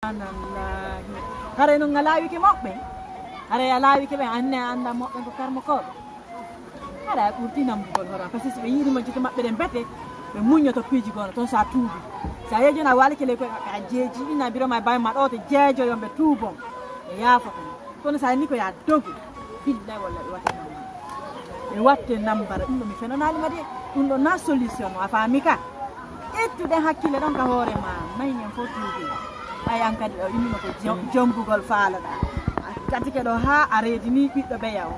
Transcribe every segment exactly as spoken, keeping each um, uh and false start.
Subhanallahi. Haray noon a laawike moɓɓe? Haray a laawike ɓe, anne a anndaa moɓɓe ko karmokooɓe? Haray a ɓurti namndugol hoore ma, parce que si ɓe yi'ii ma gite maɓɓe ɗen bete, ɓe muññoto piiji gooto toon so a tuubii. So a yehi jooni a waalike ley koye maɓɓe, a jeejii, ina biro ma e baay ma ɗo, to jeejoyon ɓe tuubon, ɓe yaafoto ma. Kono so a nii ko yo a dogu, billahi wallahi ɓe watte nambara. Ɓe watte nambara, ɗum ɗo mi fenanaali ma de. Ɗum ɗo na solution o, a faami ka? Ittude hakkille ɗon ka hoore ma, mahi en fof tuubi. Ɓay an kadi ɗo immima ko jom-, jombugol faaloɗaa. A katike ɗo haa a reedini ɓiɗɗo beya o.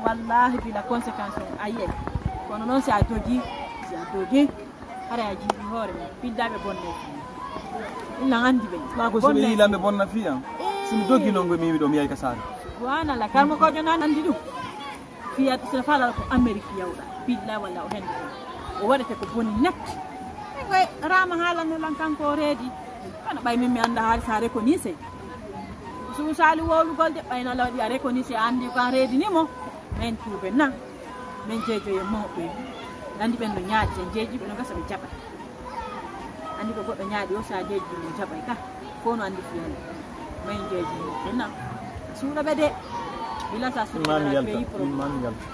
Wallahi bila conséquence on a yiyay. Kono noon si a dogi, si a dogi, haray a jiiɓi hoore ma. Piddaaɓe bonne. Inna anndi ɓe. Maa ko si ɓe yiilamɓe bonna fii an. Si mi dogi noon ko mi wiɗo mi yahi ka saare. Subhanallah, karmo ko jonan anndi ɗum. Fiyat so fala ko Amérique yawɗa. Billahi walla o hende. O waɗete ko boni net. Ɓe koye Rama haalanno lan kanko o reedi. Kono ɓay min mi annda haali so a reconnaissé. Suusaali wowlugol de, ɓay no waɗi a reconnaissé, a anndi ko a reedini mo. Men tuuben na. Men jeejoye mawɓe. Anndi ɓen no ñaaƴi, en jeeji ɓe no gasa ɓe jaɓa. Anndi ko goɗɗo ñaaɗi o, so a jeeji mo jaɓay ka. Fof no anndi fiyani. Men jeeji mawɓe na. Suuɗa ɓe de. Bila sa suuɗa Imam ɓe yalta, pays problème. Imam yalta.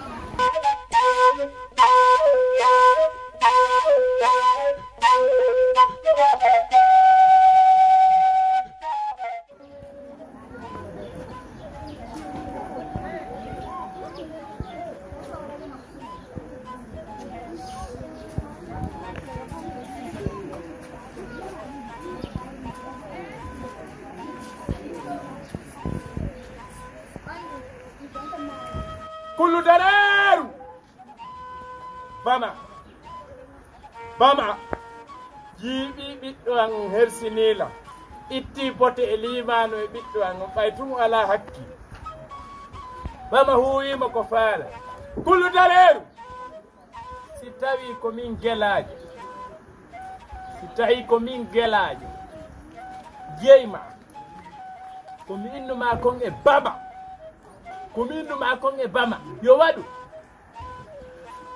Kulu dareeru! Bama. Bama. Jiiɓi ɓiɗɗo an hersinii lan. Itti bote e liimaanu e ɓiɗɗo an. On ɓay tun alaa hakkil. Bama huuwiima ko faala. Kulu dareeru. Si tawii ko min gelaajo. Si tawii ko min gelaajo. Jeyma. Ko mi innu maa kon e Bama. Ko mi innu maa kon e Bama. Yo waɗu.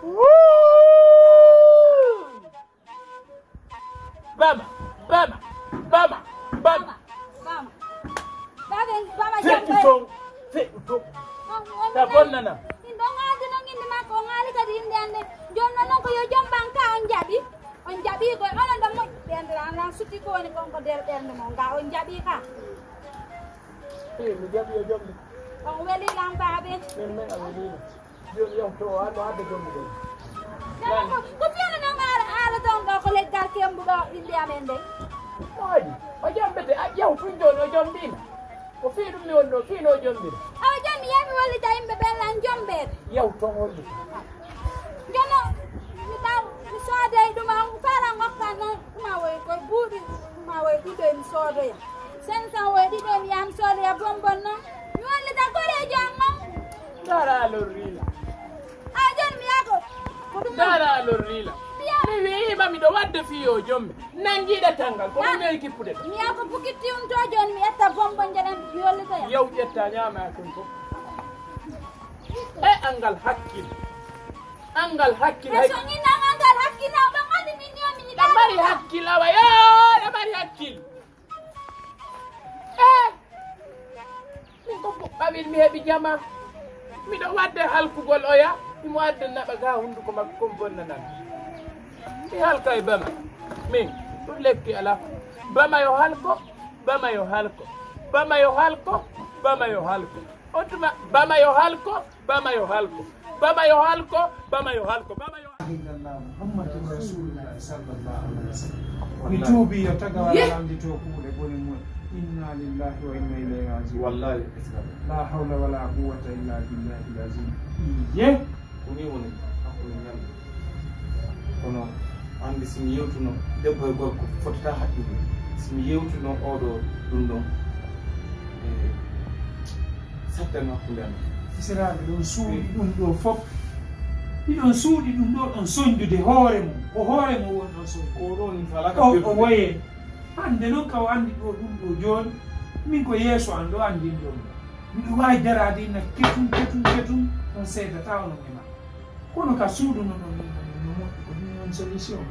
Wuu! Bama, Bama, Bama, Bama. Bama. Baba, Bama. Feƴƴu jam, toon, feƴƴu toon. On, on ta bonnanam. Min ɗon haaldi noon innde makko, on haali kadi innde an nde. Jooni noon, noon ko yo jomban ka on jaɓi. On jaɓi ko onon ɗon moƴƴi ɓernde, an lan suti ko woni kon ko nder ɓernde mon ga, on jaɓi ka. Ee, mi jaɓi yo jombi. On weli lan baabe. Min, min a welima. Jooni yahto o, ano adda jombuɗo. Nana ko, ko fiyana noon haala, haala toon ɗo, ko leggal kembuɗo innde amen nde. No waɗi? O jambete, a ƴeew tun jooni, o jombiima. Ko fii ɗum mi woni ɗo, fii no o jombira. Awa jooni mi yehi mi wallita yimɓe ɓen lan jombeede. Yahu toon wallita. Jono, mi taw, mi sooday ɗum, on faalan ngokkan noon, ɗum a woy koye buuɗi, ɗum a woy ɗiɗo mi soodoya. Cinq cents woy ɗiɗo mi yaha mi soodoya bonbon noon. Mi wallita koreejo am noon. Dara lorrila. A jon mi yako. Ko ɗum non. Dara lorrila. Mi wi'ima miɗo wadde fii yo jomme. Nangiɗa tangal. Ko ɗum e kippude. Mi yako bukitti um to jon mi etta bonbon jaɗan mi yollita ya. Yow ƴetta ñaama kon ko. E angal hakkil. Angal hakkil. E hay so ngina angal hakkil na ɗo mari min yo mi. Ɗa mari hakkil awa yo, ɗa mari hakkil. Eh! Min ko ɓawin mi heɓi jama. Miɗo wadde halkugol oya, imo adda naɓa ga hunduko makko kon bonnanan. Mi halka e bama. Min, ɗum lekki ala. Bama yo halko, bama yo halko. Bama yo halko, bama yo halko. On tuma, bama yo halko, bama yo halko. Bama yo halko, bama yo halko. Bama yo إلا الله محمد رسول الله صلى الله عليه وسلم. Mi tuubi yo tagawal lanndito kuuɗe bone mum. Inna lillahi wa inna ilayhi raji'un. Wallahi. La hawla wala quwwata illa billahi al-azim. Iye. Ko ni woni hakkunde ñalɗi. Kono anndi si mi yewtuno debbo e gorko fotata haqqille. Si mi yewtuno oɗo ɗum ɗon, e sattan hakkunde amen. Israaɓe ɗon suuɗi ɗum ɗo fof. Hiɗon suuɗi ɗum ɗo ɗon soñdude hoore mum. Ko hoore mum woni ɗon soñdude. Ko ɗon falaka. O, o woye. Hannde noon ka o anndi ɗo ɗum ɗo jooni. Min ko yeeso an ɗo anndin ɗon. Miɗo waawi daraade ina ketum, ketum, ketum. On seedata onon e ma. Kono ka suudu no, no, no, no, no moƴƴi ko ɗum woni solution.